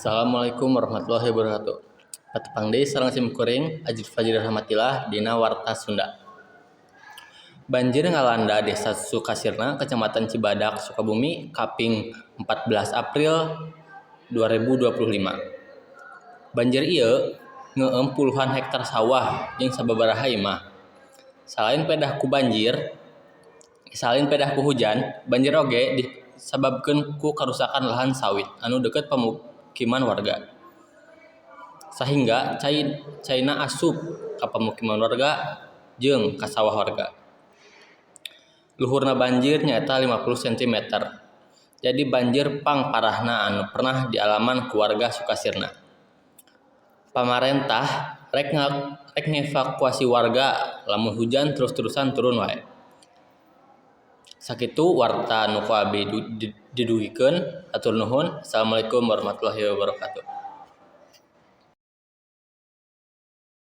Assalamualaikum warahmatullahi wabarakatuh. Patepang deui sareng sim kuring Ajid Fajri Rahmatillah dina Warta Sunda. Banjir ngalanda Desa Sukasirna, Kecamatan Cibadak, Sukabumi kaping 14 April 2025. Banjir ieu ngeueum puluhan hektar sawah jeung sababaraha imah. Salain pedah ku banjir, salain pedah ku hujan, banjir oge disababkeun ku karusakan lahan sawit anu deukeut pamukiman warga. Sahingga caina asup ka pamukiman warga jeung ka sawah warga. Luhurna banjir nyaeta 50 cm. Jadi banjir pangparahna anu pernah dialaman ku warga Sukasirna. Pamarentah rek ngevakuasi warga lamun hujan terus-terusan turun wae. Sakitu warta nu ku abdi didugikeun, hatur nuhun. Assalamualaikum warahmatullahi wabarakatuh.